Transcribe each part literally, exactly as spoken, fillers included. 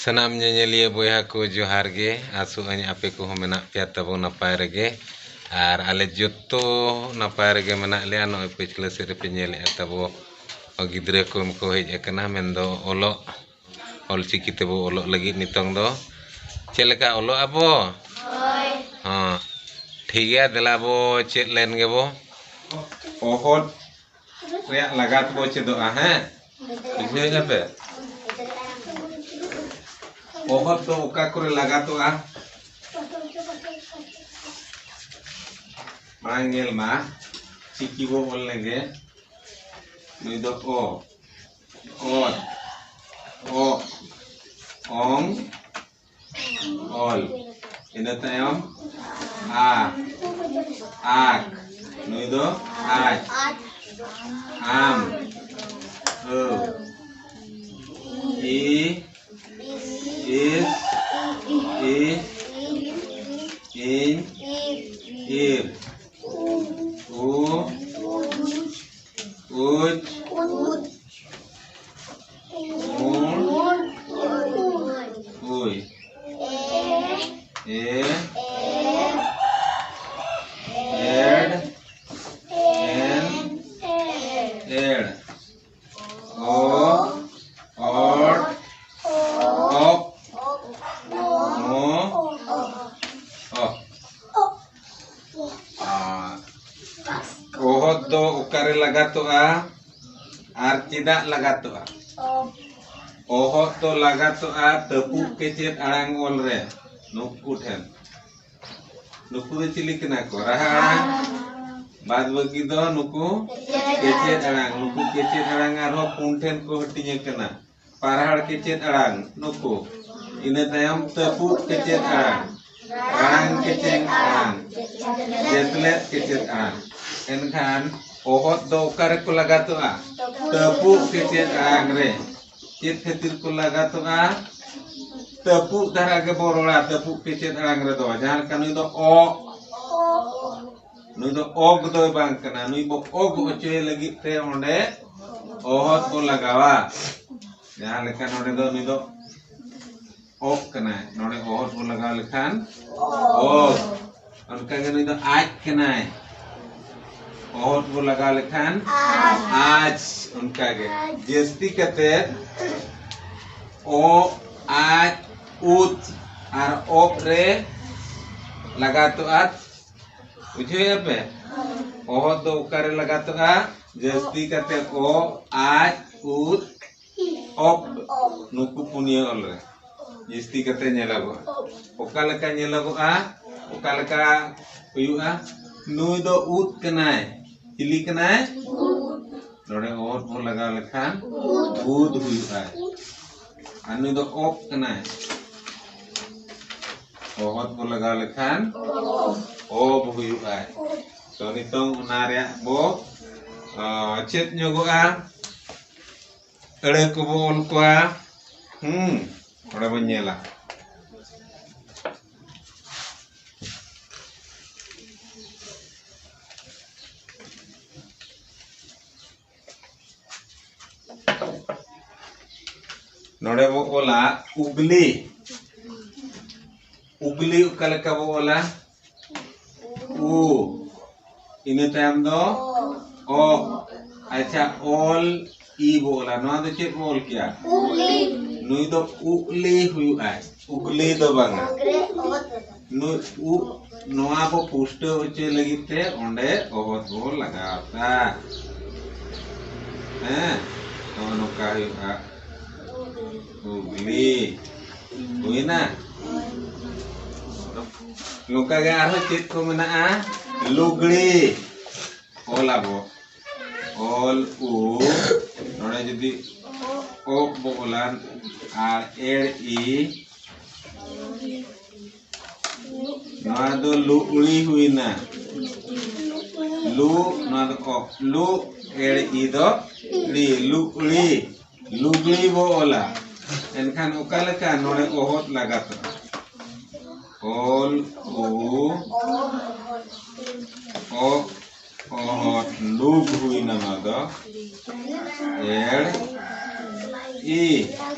ᱥᱟᱱᱟᱢ ᱧᱮᱧᱮᱞᱤᱭᱟᱹ ᱵᱚᱭᱦᱟ ᱠᱚ ᱡᱚᱦᱟᱨ ᱜᱮ᱾ ᱟᱥᱚᱜ ᱟᱹᱧ ᱟᱯᱮ ᱠᱚᱦᱚᱸ ᱢᱮᱱᱟᱜ ᱯᱮᱭᱟ ᱛᱟᱵᱚ ᱱᱟᱯᱟᱭ ᱨᱮᱜᱮ, ᱟᱨ ᱟᱞᱮ ᱡᱚᱛᱚ ᱱᱟᱯᱟᱭ ᱨᱮᱜᱮ ᱢᱮᱱᱟᱜ ᱞᱮᱭᱟ᱾ ᱱᱚᱜᱼᱚᱭ ᱯᱟᱹᱪᱷᱞᱟᱹ ᱥᱮᱫ ᱨᱮᱯᱮ ᱧᱮᱞᱮᱫᱼᱟ ᱛᱟᱵᱚ ᱜᱤᱫᱽᱨᱟᱹ ᱠᱚ ᱠᱚ ᱦᱮᱡ ᱟᱠᱟᱱᱟ, ᱢᱮᱱᱫᱚ ᱚᱞᱚᱜ, ᱚᱞᱪᱤᱠᱤ ᱛᱮᱵᱚ ᱚᱞᱚᱜ ᱞᱟᱹᱜᱤᱫ᱾ ᱱᱤᱛᱚᱝ ᱫᱚ ᱪᱮᱫ ᱞᱮᱠᱟ ᱚᱞᱚᱜ ᱟᱵᱚ? ᱦᱳᱭ᱾ ᱦᱚᱸ, ᱴᱷᱤᱠ ᱜᱮᱭᱟ, ᱫᱮᱞᱟ ᱵᱚ ᱪᱮᱫ ᱞᱮᱱ ᱜᱮᱵᱚ᱾ ᱚᱦᱚᱫ ᱨᱮᱭᱟᱜ ᱞᱟᱜᱟᱛ ᱵᱚ ᱪᱮᱫᱚᱜᱼᱟ, ᱦᱮᱸ? ᱵᱩᱡᱷᱟᱹᱣᱮᱫᱼᱟ ᱯᱮ? ᱚᱦᱚᱫ ᱫᱚ ᱚᱠᱟ ᱠᱚᱨᱮ ᱞᱟᱜᱟᱛᱚᱜᱼᱟ? ᱢᱟᱲᱟᱝ ᱧᱮᱞ ᱢᱟ, ᱪᱤᱠᱤ ᱵᱚ ᱚᱞ ᱞᱮᱜᱮ᱾ ᱱᱩᱭ ᱫᱚ ᱚ, ᱚᱛ, ᱚᱜ, ᱚᱝ, ᱚᱞ᱾ ᱤᱱᱟᱹ ᱛᱟᱭᱚᱢ ᱟ, ᱟᱠ᱾ ᱱᱩᱭ ᱫᱚ ᱟᱡ, ᱟᱢ, ᱟᱹᱣ, ᱤ, ᱤᱥ, ᱤ, ᱤᱧ, ᱤᱨ, ᱩ, ᱩᱪ, ᱩᱬ, ᱩᱭ, ᱮ, ᱮᱲ, ᱮᱱ, ᱮᱲ, ᱚ, ᱚᱲ, ᱚᱯ, ᱚ, ᱚ᱾ ᱟᱨ ᱚᱦᱚᱫ ᱫᱚ ᱚᱠᱟᱨᱮ ᱞᱟᱜᱟᱛᱚᱜᱼᱟ ᱟᱨ ᱪᱮᱫᱟᱜ ᱞᱟᱜᱟᱛᱚᱜᱼᱟ? ᱚᱦᱚᱫ ᱫᱚ ᱞᱟᱜᱟᱛᱚᱜᱼᱟ ᱛᱟᱹᱯᱩᱜ ᱠᱮᱪᱮᱫ ᱟᱲᱟᱝ ᱚᱞ ᱨᱮ, ᱱᱩᱠᱩ ᱴᱷᱮᱱ᱾ ᱱᱩᱠᱩ ᱫᱚ ᱪᱤᱞᱤ ᱠᱟᱱᱟ ᱠᱚ? ᱨᱟᱦᱟ ᱟᱲᱟᱝ᱾ ᱵᱟᱫ ᱵᱟᱹᱠᱤ ᱫᱚ ᱱᱩᱠᱩ ᱠᱮᱪᱮᱫ ᱟᱲᱟᱝ᱾ ᱱᱩᱠᱩ ᱠᱮᱪᱮᱫ ᱟᱲᱟᱝ ᱟᱨᱦᱚᱸ ᱯᱩᱱ ᱴᱷᱮᱱ ᱠᱚ ᱦᱟᱹᱴᱤᱧ ᱟᱠᱟᱱᱟ᱾ ᱯᱟᱨᱦᱟᱲ ᱠᱮᱪᱮᱫ ᱟᱲᱟᱝ ᱱᱩᱠᱩ, ᱤᱱᱟᱹ ᱛᱟᱭᱚᱢ ᱛᱟᱹᱯᱩᱜ ᱠᱮᱪᱮᱫ ᱟᱲᱟᱝ, ᱟᱲᱟᱝ ᱠᱮᱪᱮᱫ ᱟᱲᱟᱝ, ᱡᱮᱛᱞᱮᱫ ᱠᱮᱪᱮᱫ ᱟᱲᱟᱝ᱾ ᱮᱱᱠᱷᱟᱱ ᱚᱦᱚᱫ ᱫᱚ ᱚᱠᱟ ᱨᱮᱠᱚ ᱞᱟᱜᱟᱛᱚᱜᱼᱟ? ᱛᱟᱹᱯᱩᱜ ᱠᱮᱪᱮᱫ ᱟᱲᱟᱝ ᱨᱮ᱾ ᱪᱮᱫ ᱠᱷᱟᱹᱛᱤᱨ ᱠᱚ ᱞᱟᱜᱟᱛᱚᱜᱼᱟ? ᱛᱟᱹᱯᱩᱜ ᱫᱷᱟᱨᱟ ᱜᱮᱵᱚ ᱨᱚᱲᱟ ᱛᱟᱹᱯᱩᱜ ᱠᱮᱪᱮᱫ ᱟᱲᱟᱝ ᱨᱮᱫᱚ᱾ ᱡᱟᱦᱟᱸ ᱞᱮᱠᱟ ᱱᱩᱭ ᱫᱚ ᱚ, ᱱᱩᱭ ᱫᱚ ᱚᱜ ᱫᱚᱭ ᱵᱟᱝ ᱠᱟᱱᱟ, ᱱᱩᱭ ᱵᱚ ᱚᱜ ᱦᱚᱪᱚᱭᱮ ᱞᱟᱹᱜᱤᱫ ᱛᱮ ᱚᱸᱰᱮ ᱚᱦᱚᱫ ᱵᱚ ᱞᱟᱜᱟᱣᱟ᱾ ᱡᱟᱦᱟᱸ ᱞᱮᱠᱟ ᱱᱚᱰᱮ ᱫᱚ ᱱᱩᱭ ᱫᱚ ᱚᱜ ᱠᱟᱱᱟᱭ᱾ ᱱᱚᱰᱮ ᱚᱦᱚᱫ ᱵᱚ ᱞᱟᱜᱟᱣ ᱞᱮᱠᱷᱟᱱ ᱚᱜ᱾ ᱚᱱᱠᱟ ᱜᱮ ᱱᱩᱭ ᱫᱚ ᱟᱡ ᱠᱟᱱᱟᱭ᱾ ᱚᱦᱚᱫ ᱵᱚ ᱞᱟᱜᱟᱣ ᱞᱮᱠᱷᱟᱱ ᱟᱡ᱾ ᱚᱱᱠᱟ ᱜᱮ ᱡᱟᱹᱥᱛᱤ ᱠᱟᱛᱮ ᱚ, ᱟᱡ, ᱩᱫ ᱟᱨ ᱚᱵ ᱨᱮ ᱞᱟᱜᱟᱛᱚᱜᱼᱟ᱾ ᱵᱩᱡᱷᱟᱹᱣᱮᱫᱼᱟ ᱯᱮ? ᱚᱦᱚᱫ ᱫᱚ ᱚᱠᱟᱨᱮ ᱞᱟᱜᱟᱛᱚᱜᱼᱟ? ᱡᱟᱹᱥᱛᱤ ᱠᱟᱛᱮ ᱚ, ᱟᱡ, ᱩᱫ, ᱚᱵ, ᱱᱩᱠᱩ ᱯᱩᱱᱭᱟᱹ ᱚᱞ ᱨᱮ ᱡᱟᱹᱥᱛᱤ ᱠᱟᱛᱮ ᱧᱮᱞᱚᱜᱚᱜᱼᱟ᱾ ᱚᱠᱟ ᱞᱮᱠᱟ ᱧᱮᱞᱚᱜᱚᱜᱼᱟ? ᱚᱠᱟ ᱞᱮᱠᱟ ᱦᱩᱭᱩᱜᱼᱟ? ᱱᱩᱭ ᱫᱚ ᱩᱫ ᱠᱟᱱᱟᱭ᱾ ᱪᱤᱞᱤ ᱠᱟᱱᱟᱭ? ᱱᱚᱰᱮ ᱚᱦᱚᱫ ᱵᱚ ᱞᱟᱜᱟᱣ ᱞᱮᱠᱷᱟᱱ ᱩᱫ ᱦᱩᱭᱩᱜᱼᱟ᱾ ᱟᱨ ᱱᱩᱭ ᱫᱚ ᱚᱵ ᱠᱟᱱᱟᱭ᱾ ᱚᱦᱚᱫ ᱵᱚ ᱞᱟᱜᱟᱣ ᱞᱮᱠᱷᱟᱱ ᱚᱵ ᱦᱩᱭᱩᱜᱼᱟ᱾ ᱛᱚ ᱱᱤᱛᱚᱝ ᱚᱱᱟ ᱨᱮᱭᱟᱜ ᱵᱚ, ᱟ, ᱪᱮᱫ ᱧᱚᱜᱚᱜᱼᱟ? ᱟᱹᱲᱟᱹ ᱠᱚᱵᱚ ᱚᱞ ᱠᱚᱣᱟ᱾ ᱦᱩᱸ, ᱚᱸᱰᱮ ᱵᱚᱱ ᱧᱮᱞᱟ᱾ ᱱᱚᱰᱮ ᱵᱚ ᱚᱞᱟ ᱩᱜᱽᱞᱤ᱾ ᱩᱜᱽᱞᱤ ᱚᱠᱟ ᱞᱮᱠᱟ ᱵᱚ ᱚᱞᱟ? ᱩ᱾ ᱤᱱᱟᱹ ᱛᱟᱭᱚᱢ ᱫᱚ ᱚ᱾ ᱟᱪᱪᱷᱟ, ᱚᱞ ᱤ ᱵᱚ ᱚᱞᱟ᱾ ᱱᱚᱣᱟ ᱫᱚ ᱪᱮᱫ ᱵᱚ ᱚᱞ ᱠᱮᱭᱟ? ᱩᱜᱽᱞᱤ᱾ ᱱᱩᱭ ᱫᱚ ᱩᱜᱽᱞᱤ ᱦᱩᱭᱩᱜᱼᱟᱭ, ᱩᱜᱽᱞᱤ ᱫᱚ ᱵᱟᱝᱟ᱾ ᱱᱩᱭ ᱩ, ᱱᱚᱣᱟ ᱵᱚ ᱯᱩᱥᱴᱟᱹᱣ ᱦᱚᱪᱚᱭ ᱞᱟᱹᱜᱤᱫ ᱛᱮ ᱚᱸᱰᱮ ᱚᱦᱚᱫ ᱵᱚ ᱞᱟᱜᱟᱣ ᱮᱫᱟ᱾ ᱦᱮᱸ, ᱱᱚᱜᱼᱚ ᱱᱚᱝᱠᱟ ᱦᱩᱭᱩᱜᱼᱟ᱾ ᱩᱜᱽᱞᱤ᱾ ᱦᱩᱭᱱᱟ? ᱱᱚᱝᱠᱟ ᱜᱮ ᱟᱨᱦᱚᱸ ᱪᱮᱫ ᱠᱚ ᱢᱮᱱᱟᱜᱼᱟ? ᱞᱩᱜᱽᱲᱤ᱾ ᱚᱞ ᱟᱵᱚ᱾ ᱚᱞ ᱩ, ᱱᱚᱰᱮ ᱡᱩᱫᱤ ᱚ ᱵᱚ ᱚᱞᱟ ᱟᱨ ᱮᱲ ᱤ, ᱱᱚᱣᱟ ᱫᱚ ᱞᱩᱜᱽᱲᱤ ᱦᱩᱭᱱᱟ᱾ ᱞᱩ, ᱱᱚᱣᱟ ᱫᱚ ᱚ, ᱞᱩ, ᱮᱲ ᱤ ᱫᱚ ᱲᱤ, ᱞᱩᱜᱽᱲᱤ᱾ ᱞᱩᱜᱽᱲᱤ ᱵᱚ ᱚᱞᱟ᱾ ᱮᱱᱠᱷᱟᱱ ᱚᱠᱟ ᱞᱮᱠᱟ ᱱᱚᱰᱮ ᱚᱦᱚᱫ ᱞᱟᱜᱟᱛᱚᱜᱼᱟ? ᱚᱞ ᱩ, ᱚ, ᱚᱦᱚᱫ, ᱞᱩᱜᱽ ᱦᱩᱭᱱᱟ ᱱᱚᱣᱟ ᱫᱚ᱾ ᱮᱲ ᱤ᱾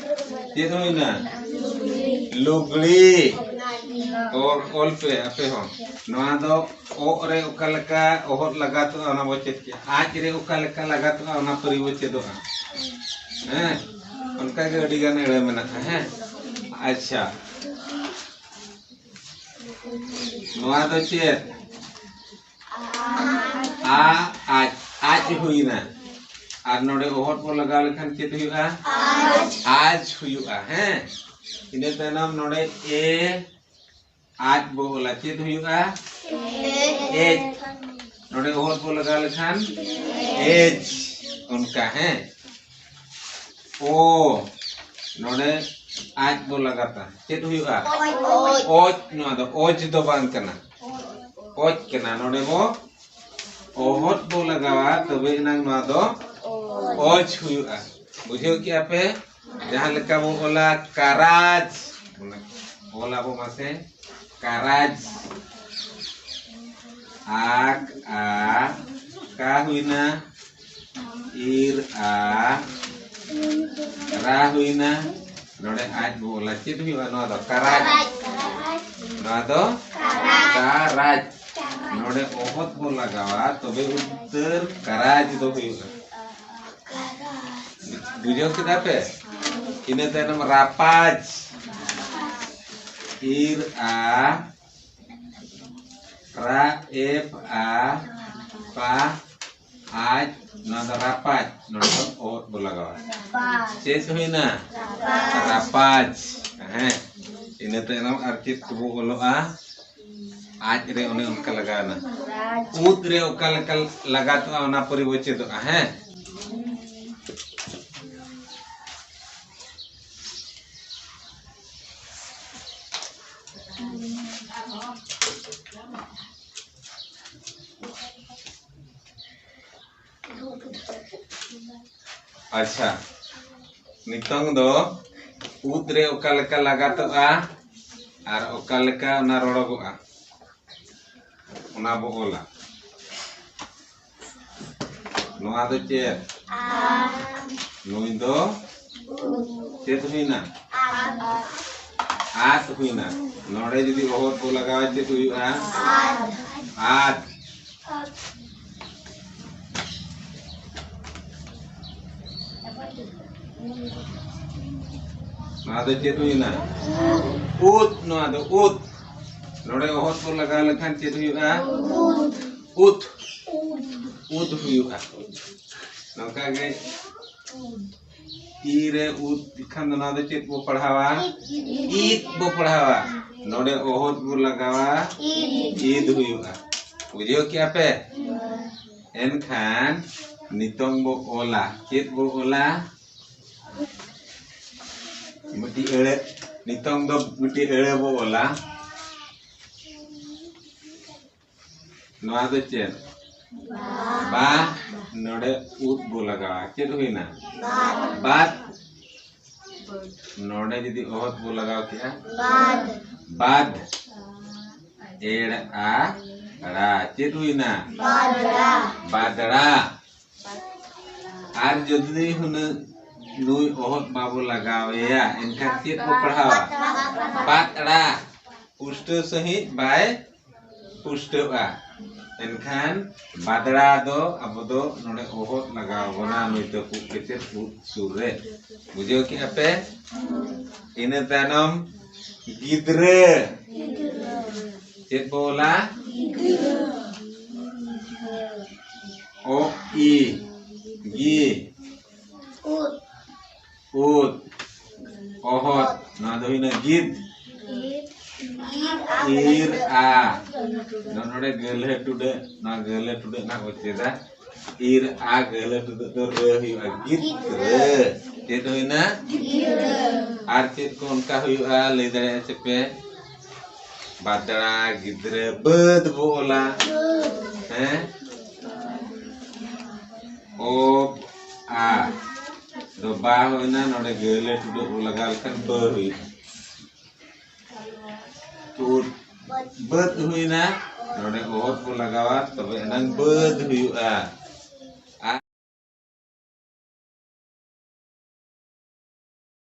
ᱪᱮᱫ ᱦᱩᱭᱱᱟ? ᱞᱩᱜᱽᱲᱤ᱾ ᱚᱞ, ᱚᱞ ᱯᱮ ᱟᱯᱮ ᱦᱚᱸ᱾ ᱱᱚᱣᱟ ᱫᱚ ᱚᱜ ᱨᱮ ᱚᱠᱟ ᱞᱮᱠᱟ ᱚᱦᱚᱫ ᱞᱟᱜᱟᱛᱚᱜᱼᱟ, ᱚᱱᱟ ᱵᱚ ᱪᱮᱫ ᱠᱮᱜᱼᱟ᱾ ᱟᱡ ᱨᱮ ᱚᱠᱟ ᱞᱮᱠᱟ ᱞᱟᱜᱟᱛᱚᱜᱼᱟ, ᱚᱱᱟ ᱯᱟᱹᱨᱤ ᱵᱚ ᱪᱮᱫᱚᱜᱼᱟ᱾ ᱦᱮᱸ, ᱚᱱᱠᱟ ᱜᱮ ᱟᱹᱰᱤ ᱜᱟᱱ ᱟᱹᱲᱟᱹ ᱢᱮᱱᱟᱜᱼᱟ᱾ ᱦᱮᱸ, ᱟᱪᱪᱷᱟ, ᱱᱚᱣᱟ ᱫᱚ ᱪᱮᱫ? ᱟ, ᱟᱡ, ᱟᱡ ᱦᱩᱭᱱᱟ᱾ ᱟᱨ ᱱᱚᱰᱮ ᱚᱦᱚᱫ ᱵᱚ ᱞᱟᱜᱟᱣ ᱞᱮᱠᱷᱟᱱ ᱪᱮᱫ ᱦᱩᱭᱩᱜᱼᱟ? ᱟᱡ ᱦᱩᱭᱩᱜᱼᱟ᱾ ᱦᱮᱸ, ᱤᱱᱟᱹ ᱛᱟᱭᱱᱚᱢ ᱱᱚᱰᱮ ᱮ, ᱟᱡ ᱵᱚ ᱚᱞᱟ, ᱪᱮᱫ ᱦᱩᱭᱩᱜᱼᱟ? ᱮᱡ᱾ ᱱᱚᱰᱮ ᱚᱦᱚᱫ ᱵᱚ ᱞᱟᱜᱟᱣ ᱞᱮᱠᱷᱟᱱ ᱮᱡ᱾ ᱚᱱᱠᱟ, ᱦᱮᱸ᱾ ᱚ, ᱱᱚᱰᱮ ᱟᱡ ᱵᱚ ᱞᱟᱜᱟᱛᱟ, ᱪᱮᱫ ᱦᱩᱭᱩᱜᱼᱟ? ᱚᱡ᱾ ᱱᱚᱣᱟ ᱫᱚ ᱚᱡ ᱫᱚ ᱵᱟᱝ ᱠᱟᱱᱟ, ᱚᱡ ᱠᱟᱱᱟ᱾ ᱱᱚᱰᱮ ᱵᱚ ᱚᱦᱚᱫ ᱵᱚ ᱞᱟᱜᱟᱣᱟ, ᱛᱚᱵᱮ ᱮᱱᱟᱝ ᱱᱚᱣᱟ ᱫᱚ ᱚᱡ ᱦᱩᱭᱩᱜᱼᱟ᱾ ᱵᱩᱡᱷᱟᱹᱣ ᱠᱮᱜᱼᱟ ᱯᱮ? ᱡᱟᱦᱟᱸ ᱞᱮᱠᱟ ᱵᱚ ᱚᱞᱟ ᱠᱟᱨᱟᱡᱽ, ᱚᱞᱟ ᱵᱚ ᱢᱟᱥᱮ ᱠᱟᱨᱟᱡᱽ᱾ ᱟᱠ, ᱟ, ᱠᱟ ᱦᱩᱭᱱᱟ, ᱤᱨ, ᱟ, ᱨᱟ ᱦᱩᱭᱱᱟ᱾ ᱱᱚᱰᱮ ᱟᱡ ᱵᱚ ᱚᱞᱟ, ᱪᱮᱫ ᱦᱩᱭᱩᱜᱼᱟ? ᱱᱚᱣᱟ ᱫᱚ ᱠᱟᱨᱟᱡᱽ᱾ ᱱᱚᱣᱟ ᱫᱚ ᱠᱟᱨᱟᱡᱽ᱾ ᱱᱚᱰᱮ ᱚᱦᱚᱫ ᱵᱚ ᱞᱟᱜᱟᱣᱟ, ᱛᱚᱵᱮ ᱩᱛᱟᱹᱨ ᱠᱟᱨᱟᱡᱽ ᱫᱚ ᱦᱩᱭᱩᱜᱼᱟ᱾ ᱵᱩᱡᱷᱟᱹᱣ ᱠᱮᱫᱟ ᱯᱮ? ᱤᱱᱟᱹ ᱛᱟᱭᱱᱚᱢ ᱨᱟᱯᱟᱡᱽ᱾ ᱤᱨ ᱟ, ᱨᱟ, ᱮᱯ ᱟ, ᱯᱟ, ᱟᱡ, ᱱᱚᱣᱟ ᱫᱚ ᱨᱟᱯᱟᱡᱽ, ᱱᱚᱰᱮ ᱫᱚ ᱚᱦᱚᱫ ᱵᱚ ᱞᱟᱜᱟᱣᱟ᱾ ᱪᱮᱫ ᱦᱩᱭᱱᱟ? ᱨᱟᱯᱟᱡᱽ᱾ ᱦᱮᱸ, ᱤᱱᱟᱹ ᱛᱟᱭᱱᱚᱢ ᱟᱨ ᱪᱮᱫ ᱠᱚᱵᱚ ᱚᱞᱚᱜᱼᱟ? ᱟᱡ ᱨᱮ ᱚᱱᱮ ᱚᱱᱠᱟ ᱞᱟᱜᱟᱣᱱᱟ᱾ ᱩᱫ ᱨᱮ ᱚᱠᱟ ᱞᱮᱠᱟ ᱞᱟᱜᱟᱛᱚᱜᱼᱟ, ᱚᱱᱟ ᱯᱚᱨᱮ ᱵᱚ ᱪᱮᱫᱚᱜᱼᱟ᱾ ᱦᱮᱸ, ᱟᱪᱪᱷᱟ, ᱱᱤᱛᱚᱝ ᱫᱚ ᱩᱫ ᱨᱮ ᱚᱠᱟ ᱞᱮᱠᱟ ᱞᱟᱜᱟᱛᱚᱜᱼᱟ ᱟᱨ ᱚᱠᱟ ᱞᱮᱠᱟ ᱚᱱᱟ ᱨᱚᱲᱚᱜᱚᱜᱼᱟ, ᱚᱱᱟ ᱵᱚ ᱚᱞᱟ᱾ ᱱᱚᱣᱟ ᱫᱚ ᱪᱮᱫ? ᱱᱩᱭ ᱫᱚ ᱪᱮᱫ ᱦᱩᱭᱱᱟ? ᱟᱫ ᱦᱩᱭᱱᱟ᱾ ᱱᱚᱰᱮ ᱡᱩᱫᱤ ᱚᱦᱚᱫ ᱵᱚ ᱞᱟᱜᱟᱣᱟ, ᱪᱮᱫ ᱦᱩᱭᱩᱜᱼᱟ? ᱟᱫ᱾ ᱱᱚᱣᱟ ᱫᱚ ᱪᱮᱫ ᱦᱩᱭᱱᱟ? ᱩᱫ᱾ ᱱᱚᱣᱟ ᱫᱚ ᱩᱫ᱾ ᱱᱚᱰᱮ ᱚᱦᱚᱫ ᱵᱚ ᱞᱟᱜᱟᱣ ᱞᱮᱠᱷᱟᱱ ᱪᱮᱫ ᱦᱩᱭᱩᱜᱼᱟ? ᱩᱫ᱾ ᱩᱫ ᱦᱩᱭᱩᱜᱼᱟ᱾ ᱱᱚᱝᱠᱟ ᱜᱮ ᱤ ᱨᱮ ᱩᱫ ᱠᱷᱟᱱ ᱫᱚ ᱱᱚᱣᱟ ᱫᱚ ᱪᱮᱫ ᱵᱚ ᱯᱟᱲᱦᱟᱣᱟ? ᱤᱫ ᱵᱚ ᱯᱟᱲᱦᱟᱣᱟ᱾ ᱱᱚᱰᱮ ᱚᱦᱚᱫ ᱵᱚ ᱞᱟᱜᱟᱣᱟ, ᱤᱫ ᱦᱩᱭᱩᱜᱼᱟ᱾ ᱵᱩᱡᱷᱟᱹᱣ ᱠᱮᱜᱼᱟ ᱯᱮ? ᱮᱱᱠᱷᱟᱱ ᱱᱤᱛᱚᱝ ᱵᱚ ᱚᱞᱟ᱾ ᱪᱮᱫ ᱵᱚ ᱚᱞᱟ? ᱢᱤᱫᱴᱤᱡ ᱟᱹᱲᱟᱹ᱾ ᱱᱤᱛᱚᱝ ᱫᱚ ᱢᱤᱫᱴᱤᱡ ᱟᱹᱲᱟᱹ ᱵᱚ ᱚᱞᱟ᱾ ᱱᱚᱣᱟ ᱫᱚ ᱪᱮᱫ? ᱵᱟ᱾ ᱱᱚᱰᱮ ᱩᱫ ᱵᱚ ᱞᱟᱜᱟᱣᱟ᱾ ᱪᱮᱫ ᱦᱩᱭᱱᱟ? ᱵᱟᱫ᱾ ᱱᱚᱰᱮ ᱡᱩᱫᱤ ᱚᱦᱚᱫ ᱵᱚ ᱞᱟᱜᱟᱣ ᱠᱮᱜᱼᱟ? ᱵᱟᱫ᱾ ᱵᱟᱫ᱾ ᱮᱲ ᱟ ᱲᱟ᱾ ᱪᱮᱫ ᱦᱩᱭᱱᱟ? ᱵᱟᱫᱲᱟ᱾ ᱵᱟᱫᱲᱟ᱾ ᱟᱨ ᱡᱩᱫᱤ ᱦᱩᱱᱟᱹᱝ ᱱᱩᱭ ᱚᱦᱚᱫ ᱵᱟᱵᱚ ᱞᱟᱜᱟᱣᱮᱭᱟ, ᱮᱱᱠᱷᱟᱱ ᱪᱮᱫ ᱵᱚ ᱯᱟᱲᱦᱟᱣᱟ? ᱵᱟᱫᱲᱟ᱾ ᱯᱩᱥᱴᱟᱹᱣ ᱥᱟᱺᱦᱤᱡ ᱵᱟᱭ ᱯᱩᱥᱴᱟᱹᱜᱼᱟ᱾ ᱮᱱᱠᱷᱟᱱ ᱵᱟᱫᱲᱟ ᱫᱚ ᱟᱵᱚ ᱫᱚ ᱱᱚᱰᱮ ᱚᱦᱚᱫ ᱞᱟᱜᱟᱣ ᱵᱚᱱᱟ, ᱱᱩᱭ ᱛᱟᱹᱯᱩᱜ ᱠᱟᱛᱮᱫ ᱩᱫ ᱥᱩᱨ ᱨᱮ᱾ ᱵᱩᱡᱷᱟᱹᱣ ᱠᱮᱜᱼᱟ ᱯᱮ? ᱤᱱᱟᱹ ᱛᱟᱭᱱᱚᱢ ᱜᱤᱫᱽᱨᱟᱹ᱾ ᱪᱮᱫ ᱵᱚ ᱚᱞᱟ? ᱚ, ᱤ, ᱜᱤ᱾ ᱩᱫ᱾ ᱚᱦᱚᱫ᱾ ᱱᱚᱣᱟ ᱫᱚ ᱦᱩᱭᱱᱟ ᱜᱤᱫ᱾ ᱤᱨ ᱟ᱾ ᱱᱚᱰᱮ ᱜᱟᱹᱞᱦᱟᱹ ᱴᱩᱰᱟᱹᱜ, ᱱᱚᱣᱟ ᱜᱟᱹᱞᱦᱟᱹ ᱴᱩᱰᱟᱹᱜ ᱱᱟᱜ ᱵᱚ ᱪᱮᱫᱟ᱾ ᱤᱨ ᱟ ᱜᱟᱹᱞᱦᱟᱹ ᱴᱩᱰᱟᱹᱜ ᱫᱚ ᱨᱟᱹ ᱦᱩᱭᱩᱜᱼᱟ᱾ ᱜᱤᱫᱽᱨᱟᱹ᱾ ᱪᱮᱫ ᱦᱩᱭᱱᱟ? ᱟᱨ ᱪᱮᱫ ᱠᱚ ᱚᱱᱠᱟ ᱦᱩᱭᱩᱜᱼᱟ, ᱞᱟᱹᱭ ᱫᱟᱲᱮᱭᱟᱜᱼᱟ ᱪᱮ ᱯᱮ? ᱵᱟᱫᱲᱟ, ᱜᱤᱫᱽᱨᱟᱹ, ᱵᱟᱹᱫᱽ ᱵᱚ ᱚᱞᱟ᱾ ᱦᱮᱸ? ᱚᱵ ᱟ ᱫᱚ ᱵᱟ ᱦᱩᱭᱱᱟ, ᱱᱚᱰᱮ ᱜᱟᱹᱞᱦᱟᱹ ᱴᱩᱰᱟᱹᱜ ᱵᱚ ᱞᱟᱜᱟᱣ ᱞᱮᱠᱷᱟᱱ ᱵᱟᱹ ᱦᱩᱭᱱᱟ᱾ ᱩᱫ, ᱵᱟᱹᱫᱽ ᱦᱩᱭᱱᱟ, ᱱᱚᱰᱮ ᱚᱦᱚᱫ ᱵᱚ ᱞᱟᱜᱟᱣᱟ, ᱛᱚᱵᱮ ᱮᱱᱟᱝ ᱵᱟᱹᱫᱽ ᱦᱩᱭᱩᱜᱼᱟ᱾